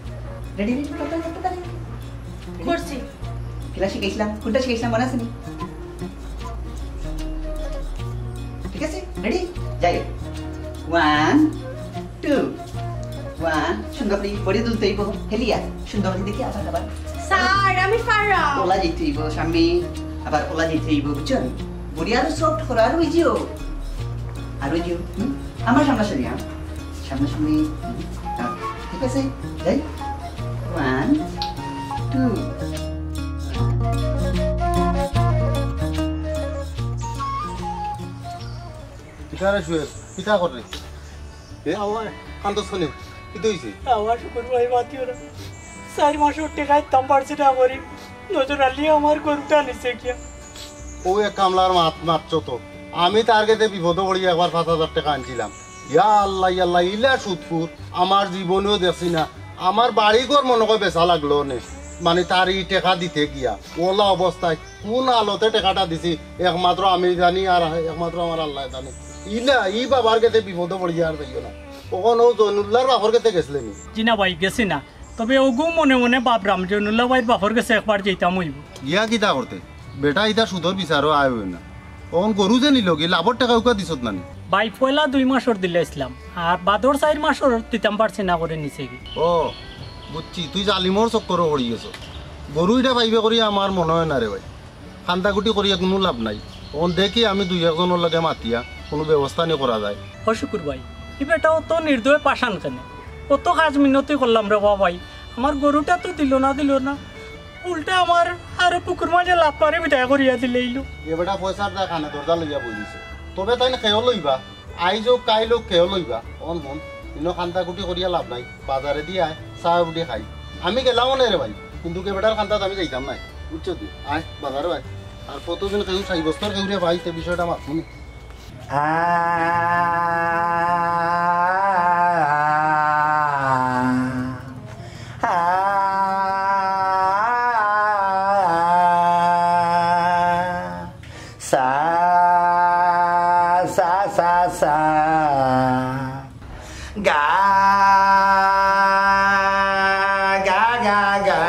Ready, ready, তাড়াতাড়ি, তাড়াতাড়ি। করছি। কিলা শিখাইছিলাম? কোনটা শিখাইছিলাম মনে আছে নি? ঠিক আছে? Ready? যাই। One, two, one। সুন্দর করি body তুলতে অইবো। হেলিয়া। সুন্দর করি দেখি আবার, আবার। স্যার, আমি পাররাম। ওলা যাইতে অইবো, স্বামী। আবার ওলা যাইতে অইবো, বুঝছো নি? Body আরো soft করো, আরো ওই যেও। আরো ওই যেও। হুম? আমার সামনাসামনি, হ্যাঁ? সামনাসামনি। হুম? হ্যাঁ। ঠিক আছে? যাই। One, two। কিতা রে সুয়েল, কিতা কররে? এ, আমার কান্দছ কেনে? কিতা অইছে? আমার শুকুর ভাই মাতিও না। চাইর মাসর টেকা দিতাম পারছি না করি। নজর আলী আমার গরুটা নিছে গিয়া। অউ এক কামলার মাত মাতছো তো। আমি তার গেছে বিপদো পড়ি একবার পাঁচ হাজার টেকা আনছিলাম। ইয়া আল্লাহ, ইয়া আল্লাহ, ইলা সুদখুর আমার জীবনেও দেখছি না। আমার বাড়ি ঘর মনো কয় বেচা লাগলো নে। মানে তার ই টেকা দিতে গিয়া। অলা অবস্থায় কোন হালতে টেকাটা দিছি, একমাত্র আমি জানি আর একমাত্র আমার আল্লায় জানে। ইলা, ই বাবার গেছে বিপদো পড়িয়া আর যাইও না। অখন অউ জৈনুল্লাহর বাপর গেছে গেছলে নি? জি না ভাই, গেছি না। তবে অগু মনে মনে ভাবরাম জৈনুল্লাহ ভাইর বাপর গেছে একবার যাইতাম অইবো। গিয়া কিতা করতে? বেটা ইতা সুদর বিচারো আয় অয় না। অখন গরু যে নিলগি, লাভর টেকা উকা দিছত না নি? ভাই, পয়লা দুই মাসর দিলাইছলাম, আর বাদর চাইর মাসর দিতাম পারছি না করি নিছে গি। ও, বুঝছি, তুই জালিমর চক্করো পড়ি গেছস। গরু ইটা পাইবে করি আমার মনো অয় না রে ভাই। কান্দাকুটি করিয়া কুনু লাভ নাই। অখন দেখি আমি দুই একজনর লগে মাতিয়া কুনু ব্যবস্থা নি করা যায়। ও শুকুর ভাই, ই বেটা অত নির্দয় পাষাণ কেনে? অত কাজ মিনতি করলাম রে বা ভাই, আমার গরুটা তো দিলো না, দিলো না, উল্টা আমার আরো পুকুর মাঝে লাফ মারি বিদায় করিয়া দিলাইলো। এ বেটা পয়সার দা কানে দরজা লইয়া বই দিছে। তবে তাইন কেউ লইবা, আইজ অউক কাইল অউক কেউ লইবা। অন হন, ইনো কান্দাকুটি করিয়া লাভ নাই, বাজারেদি আয়, চা উঠি খাই। আমি গেলাম অনে রে ভাই, কিন্তু এ বেটার কান্দাত আমি যাইতাম নায়, বুঝছস নি? আয় বাজারো আয়। আর কতদিন কেউ সাব্যস্তর কেউরে ভাই, তে বিষয়টা মাতমু নি। সা, সা, সা, সা। গা, গা, গা, গা।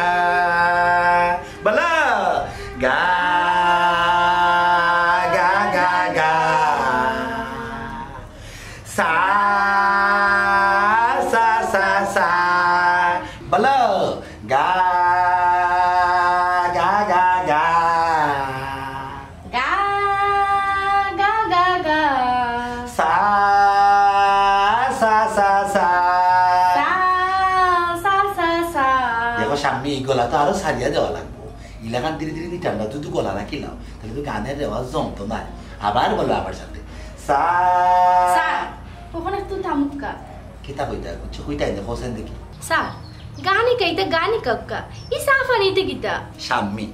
বলো। গা, গা, গা, গা। সা, সা, সা, সা। বলো। গা, গা, গা, গা। গা, গা, গা, গা। সা, সা, সা, সা। সা, সা, সা, সা। দেখো শাম্মী, এই গলা তো আরো সারিয়া দেওয়া লাগবো। ইলাখান ধীরে ধীরে নি ঠান্ডা, তুই তো গলা রাখিলাও, তাইলে তো গানের রেওয়াজ জমতো না। আবার বলো আমার সাথে, সা। স্যার, অখন একটু থামুক্কা। কিতা কইতা? বুঝছো, কইতাই দেখো, হোসেন দেখি। স্যার, গান হিকাইতা, গান হিকাউক্কা। ই চা পানিতে কিতা? শাম্মী,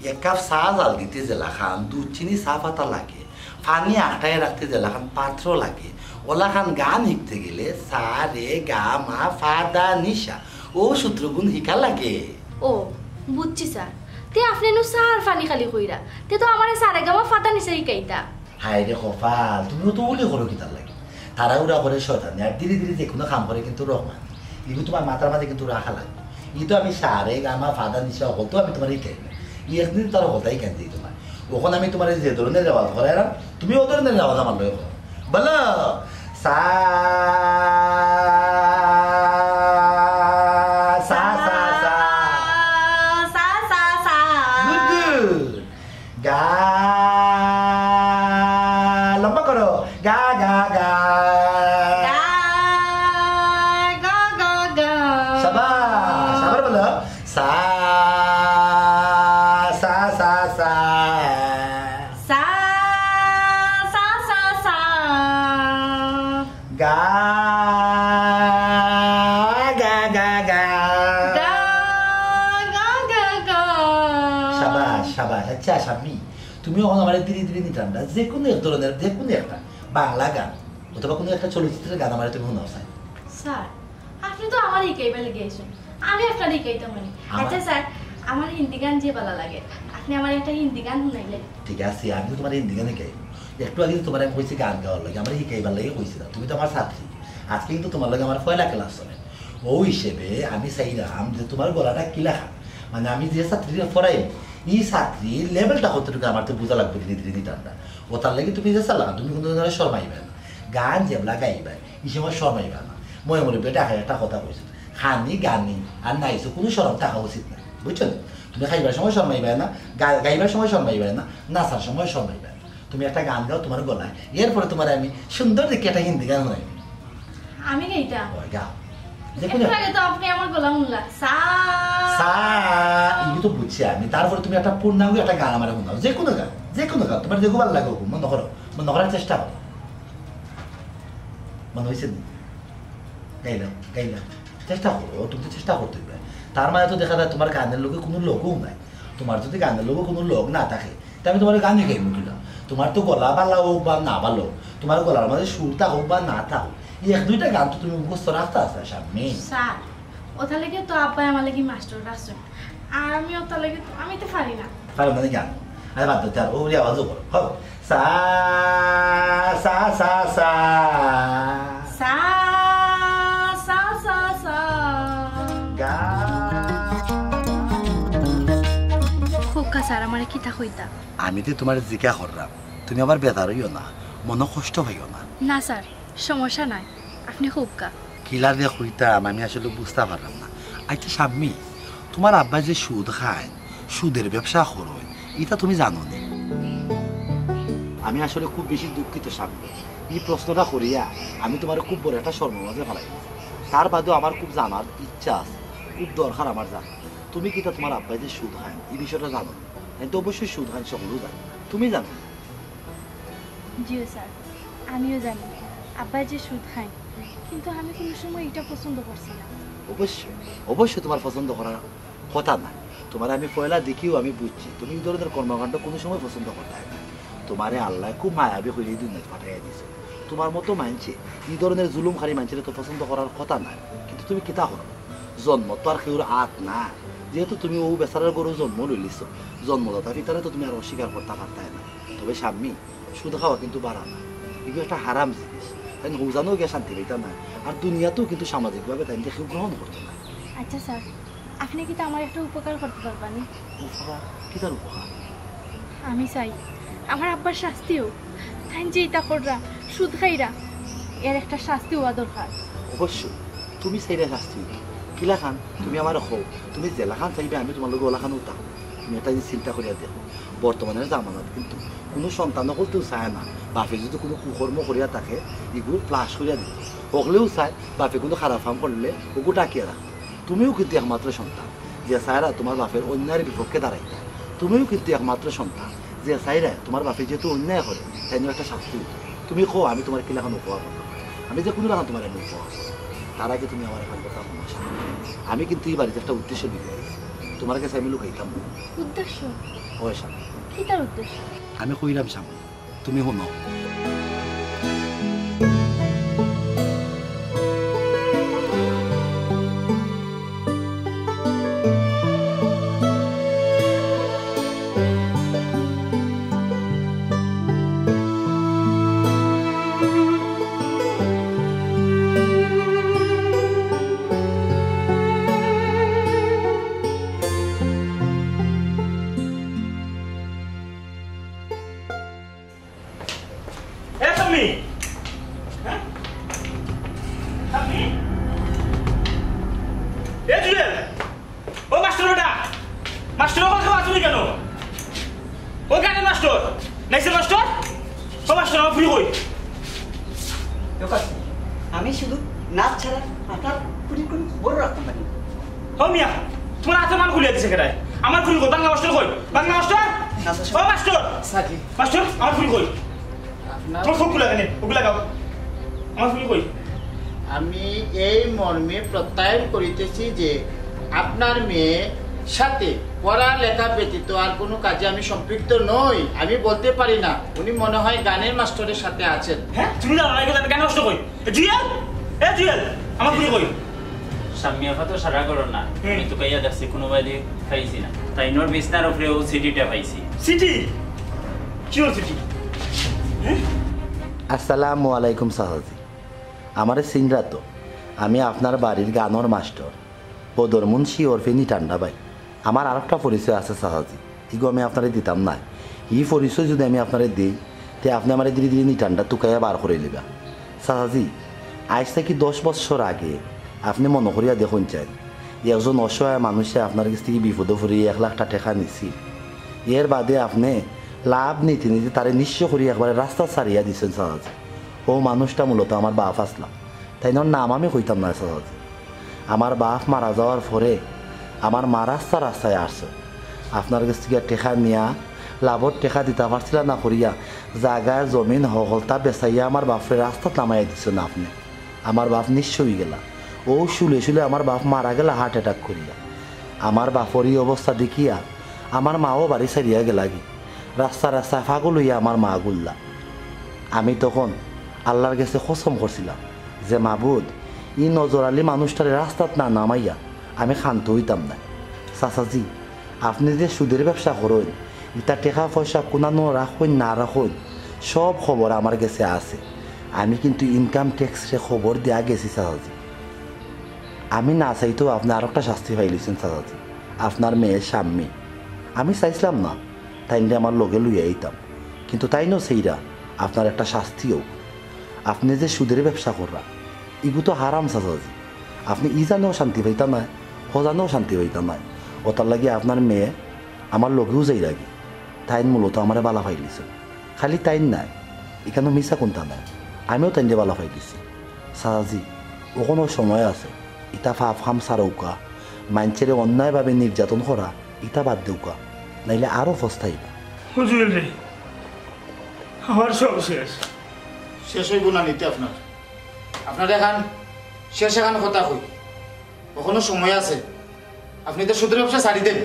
এক কাপ চা জাল দিতে যেলাখান দুধ চিনি চা পাতা লাগে, পানি আটায় রাখতে যেলাখান পাত্র লাগে, ওলাখান গান হিকতে গেলে সা রে গা মা ফা দা নিশা, ও সূত্রগুন হিকা লাগে। ও, বুঝছি স্যার। তে আপনে নু চা আর পানি খালি কইরা, তে তো আমারে সা রে গা মা ফা দা নিশা হিকাইতা। হায় রে কপাল, তুমি অত উলি করো কিতার লাগি? তাড়াহুড়া করে শয়তানে, আর ধীরে ধীরে যে কুনু কাম করে কিন্তু রহমান। ইগু তুমার মাথার মাঝে কিন্তু রাখা লাগবো। ই তো আমি সা রে গা মা ফা দা নিশা হকল তো আমি তুমারে হিকাই না। ই একদিন তার হকলতাই কেন দিই তুমার। অখন আমি তুমারে যে ধরনের রেওয়াজ করাইরাম, তুমি অউ ধরনের রেওয়াজ আমার লগে করো। বলো, সা, সা, সা, সা। সা, সা, সা। Good, good। গা, লম্বা করো। গা, গা, গা। গা, গা, গা, গা। শাবাশ, আবার বলো। সা, সা, সা, সা। সা, সা, সা, সা। গা, গা, গা, গা। গা, গা, গা, গা। শাবাশ, শাবাশ। আচ্ছা, শাম্মী, তুমি অখন আমারে ধীরে ধীরে নিতাম না, যে কুনু এক ধরনের, যে কুনু একটা বাংলা গান অথবা কুনু একটা চলচ্চিত্রের গান আমারে তুমি হুনাও চাই। স্যার, আপনে তো আমারে হিকাইবার লাগি আইছইন, আমি আপনারে হিকাইতাম মানে। আমার আচ্ছা স্যার, আমার হিন্দি গান যে ভালা লাগে, আপনে আমারে একটা হিন্দি গান হুনাইলে। ঠিক আছে, আমি তো তুমারে হিন্দি গান হিকাইমু। একটু আগে তো তুমারে আমি কইছি গান গাওয়ার লাগি, আমারে হিকাইবার লাগি কইছি না। তুমি তো আমার ছাত্রী, আজকে কিন্তু তুমার লগে আমার পয়লা class চলে। অউ হিসেবে আমি চাইরাম যে তুমার গলাটা কিলাখান, মানে আমি যে ছাত্রীরে পড়াইমু, ই ছাত্রীর levelটা কতটুকু আমার তো বুঝা লাগবো ধীরে ধীরে নিতাম না। অতার লাগি তুমি যে চালাখান, তুমি কুনু ধরনের শরমাইবায় না। গান যেবলা গাইবায়, ই সময় শরমাইবায় না। ময় মুরব্বি ঢাকায় একটা কথা কইছইন, খানি গানি আর নাইছো, কুনু শরম থাকা উচিত না, বুঝছো নি? তুমি খাইবার সময় শরমাইবায় না, গা-, গাইবার সময় শরমাইবায় না, নাচার সময় শরমাইবায় না। তুমি একটা গান গাও তুমার গলায়, এরপরে তুমারে আমি সুন্দর দেখি একটা হিন্দি গান হুনাইমু। আমি গাইতাম? অয়, গাও। যে কুনু একটু আগে তো আপনে আমার গলা হুনলা। সা। সা, ইগু তো বুঝছি আমি। তারপরে তুমি একটা পূর্ণাঙ্গ একটা গান আমারে হুনাও, যে কুনু গান, যে কুনু গান, তুমার যেগু ভালা লাগে অগু, মনো করো, মনো করার চেষ্টা করো। মনো অইছে নি? গাইলাও, গাইলাও। চেষ্টা করো, তুমি তো চেষ্টা করতে অইবে। তার মানে তো দেখা যায় তুমার গানের লগে কুনু লগও নাই। তুমার যদি গানের লগে কুনু লগ না থাকে, তে আমি তুমারে গান হিকাইমু কিলা? তুমার তো গলা ভালা অউক বা না ভালা অউক, তুমার গলার মাঝে সুর থাকউক বা না থাকউক, ই এক দুইটা গান তো তুমি মুখস্থ রাখতা আছলা, শাম্মী। স্যার, অতার লাগি তো আব্বায় আমার লাগি মাস্টর রাখছইন। আর আমি অতার লাগি তো, আমি তো পারি না। পারো না নি গান? আরে বাদ দেও, তে আর অউ রেওয়াজও করো। হও। সা, সা, সা, সা। সা, সা, সা, সা। গা। কউক্কা স্যার, আমারে কিতা কইতা? আমি তো তুমারে জিকা কররাম, তুমি আবার বেজার অইও না। মনো কষ্ট পাইও না। না স্যার, সমস্যা নাই, আপনে কউক্কা। কিলা যে কইতাম, আমি আসলে বুঝতাম পারলাম না। আচ্ছা শাম্মী, তুমার আব্বায় যে সুদ খাইন, সুদের ব্যবসা করইন, ইতা তুমি জানো নি? আমি আসলে খুব বেশি দুঃখিত শাম্মী, ই প্রশ্নটা করিয়া আমি তুমারে খুব বড় একটা শরমর মাঝে ফালাই দিছি। তার বাদেও আমার খুব জানার ইচ্ছা আছে, খুব দরকার আমার জানা। তুমি কিতা তুমার আব্বায় যে সুদ খাইন, ই বিষয়টা জানো নি? তাইন তো অবশ্যই সুদ খাইন, সকলেউ জানে। তুমি জানো নি? জি স্যার, আমিও জানি আব্বায় যে সুদ খাইন, কিন্তু আমি কুনু সময় ইটা পছন্দ করছি না। অবশ্যই, অবশ্যই তুমার পছন্দ করার কথা নায়। তুমারে আমি পয়লা দেখিউ আমি বুঝছি, তুমি ই ধরনের কর্মকাণ্ড কুনু সময় পছন্দ করতায় না। তুমারে আল্লায় খুব মায়াবী করি ই দুনিয়াত পাঠাইয়া দিছে। তুমার মতো মানষে ই ধরনের জুলুমকারী মানষরে তো পছন্দ করার কথা নায়, কিন্তু তুমি কিতা করো? জন্মত তো আর কেউর আত না, যেহেতু তুমি অউ বেচারার ঘরো জন্ম লইলিছো, জন্মদাতা পিতারে তো তুমি আর অস্বীকার করতা পারতায় না। তবে শাম্মী, সুদ খাওয়া কিন্তু বালা না, ইগু একটা হারাম জিনিস। তাইন হউজানো গিয়া শান্তি পাইতা না, আর দুনিয়াতেও কিন্তু সামাজিকভাবে তাইনরে কেউ গ্রহণ করতো না। আচ্ছা স্যার, আপনে কিতা আমার একটা উপকার করতা পারবা নি? উপকার? কিতার উপকার? আমি চাই আমার আব্বার শাস্তি অউক। তাইন যে ইতা কররা, সুদ খাইরা, এর একটা শাস্তি অওয়া দরকার। অবশ্যই, তুমি চাইরায় শাস্তি অইবো। কিলাখান? তুমি আমারে কও, তুমি যেলাখান চাইবায় আমি তুমার লগে অলাখান অইতাম। তুমি একটা জিনিস চিন্তা করিয়া দেখো, বর্তমানের জামানাত কিন্তু কুনু সন্তান অকলতেউ চায় না বাপে যদি কুনু কুকর্ম করিয়া থাকে, ইগু ফ্লাশ করিয়া দিতো। হকলেউ চায় বাপে কুনু খারাপ কাম করলে অগু ঢাকিয়া রাখতো। তুমিও কিন্তু একমাত্র সন্তান, যে চাইরা তুমার বাপের অন্যায়ের বিপক্ষে দাঁড়াইতা। তুমিও কিন্তু একমাত্র সন্তান, যে চাইরা তুমার বাপে যেহেতু অন্যায় করে, তাইনর একটা শাস্তি অইতো। তুমি কও, আমি তুমারে কিলাখান উপকার করতাম পারি? আমি যে কুনু লাখান তুমারে আমি উপকার করতাম। তার আগে তুমি আমার একখান কথা হুনো শাম্মী। আমি কিন্তু ই বাড়িত একটা উদ্দেশ্য লইয়া আইছি। তুমার গেছে আমি লুকাইতাম না। উদ্দেশ্য? অয় শাম্মী। কিতার উদ্দেশ্য? আমি কইরাম শাম্মী, তুমি হুনো। এ শাম্মী! হ্যাঁ? শাম্মী? এ জুয়েল! ও মাস্টর ওটা! মাস্টর, ও মাস্টর আছো নি কেন? ও কেন মাস্টর? নাইছে মাস্টর? ও মাস্টর, আমার ফুরি কই? আমি শুধু নাচ ছাড়া আপনার ফুরির কোনো খবর রাখতাম পারি না। ও মিয়া, তুমার আতে মাল খুলিয়া দিছে কেডায়? আমার ফুরি কই? বাংলা মাস্টর কই? বাংলা মাস্টর? না, স্যার। ও মাস্টর! স্যার, জি। মাস্টর, আমার ফুরি কই? আপনার তোর চোখ খুলে কেনে? ওগুলা গাও। আমার ফুরি কই? আমি এই মর্মে প্রত্যয়ন করিতেছি যে আপনার মেয়ের সাথে পড়ালেখা ব্যতীত আর কোনো কাজে আমি সম্পৃক্ত নই। আমি বলতে পারি না। উনি মনে হয় গানের মাস্টরের সাথে আছেন। হ্যাঁ? তুমি জানো না, এগুলো গান নষ্ট কই? এ জুয়েল! এ জুয়েল! আমার ফুরি কই? শাম্মী আফা তো সারা করো না। হুম। আমি তো কাইয়া দেখছি, কোনো বাড়ি পাইছি না। তাইনর বিছনার উপরে ও চিঠিটা পাইছি। চিঠি? কিওর চিঠি? হ্যাঁ? আসসালামু আলাইকুম চাচাজি। আমারে চিনরা তো? আমি আপনার বাড়ির গানর মাস্টর বদর মুন্সি ওরফে নিটান্ডা ভাই। আমার আরেকটা পরিচয় আছে চাচাজি, ইগু আমি আপনারে দিতাম নায়। ই পরিচয় যদি আমি আপনারে দেই, তে আপনে আমারে ধীরে ধীরে নিটান্ডা তুকাইয়া বার করিলিবা। চাচাজি, আইজ থাকি দশ বছর আগে আপনে মনো করিয়া দেখইন চাইন, একজন অসহায় মানুষে আপনার গেছ থাকি বিপদো পড়ি এক লাখটা টেকা নিছিল। এর বাদে আপনে লাভ নিতে নিতে তারে নিঃস্ব করি একবারে রাস্তাত ছাড়িয়া দিছইন চাচাজি। অউ মানুষটা মূলত আমার বাপ আছলা। তাইনর নাম আমি কইতাম নায় চাচাজি। আমার বাপ মারা যাওয়ার পরে আমার মা রাস্তা রাস্তায় আছইন। আপনার গেছ থাকি টেকা নিয়া লাভর টেকা দিতা পারছিলা না করিয়া জাগা জমিন হকলতা বেচাইয়া আমার বাপরে রাস্তাত নামাইয়া দিছইন আপনে। আমার বাপ নিঃস্ব অইগেলা। অউ শুলে শুলে আমার বাপ মারা গেলা heart attack করিয়া। আমার বাপর ই অবস্থা দেখিয়া আমার মাও বাড়ি ছাড়িয়া গেলাগি। রাস্তা রাস্তায় পাগল অইয়া আমার মা ঘুরলা। আমি তখন আল্লার গেছে কসম করছিলাম যে, "মাবুদ, ই নজর আলী মানুষটারে রাস্তাত না নামাইয়া আমি ক্ষান্ত অইতাম নায়।" চাচাজি, আপনে যে সুদের ব্যবসা করইন, ইতা টেকা পয়সা কুনানো রাখইন না রাখইন, সব খবর আমার গেছে আছে। আমি কিন্তু income tax রে খবর দিয়া গেছি চাচাজি। আমি না চাইতেও আপনে আরেকটা শাস্তি পাইলিছইন চাচাজি, আপনার মেয়ে শাম্মী। আমি চাইছলাম না তাইনরে আমার লগে লইয়া আইতাম, কিন্তু তাইনও সেইরা আপনার একটা শাস্তি অউক। আপনে যে সুদের ব্যবসা কররা, ইগু তো হারাম চাচাজি। আপনে ইজানেও শান্তি পাইতা নায়, হজানেও শান্তি পাইতা নায়। অতার লাগি আপনার মেয়ে আমার লগেউ যাইরাগি। তাইন মূলত আমারে বালা পাইলিছইন। খালি তাইন নায়, ইখানো মিছা কুন্তা নায়, আমিও তাইনরে বালা পাইলিছি। চাচাজি, অখনো সময় আছে। ইতা পাপ কাম ছাড়উক্কা, মাইনষরে অন্যায়ভাবে নির্যাতন করা, ইতা বাদ দেউক্কা, নাইলে আরো পস্তাইবা। হুজুর রে, আমার সব শেষ। শেষ অইবো না নিতে আপনার। আপনার এখান শেষ এখান কথা কই, অখনো সময় আছে। আপনে তো সুদের ব্যবসা ছাড়ি দেন।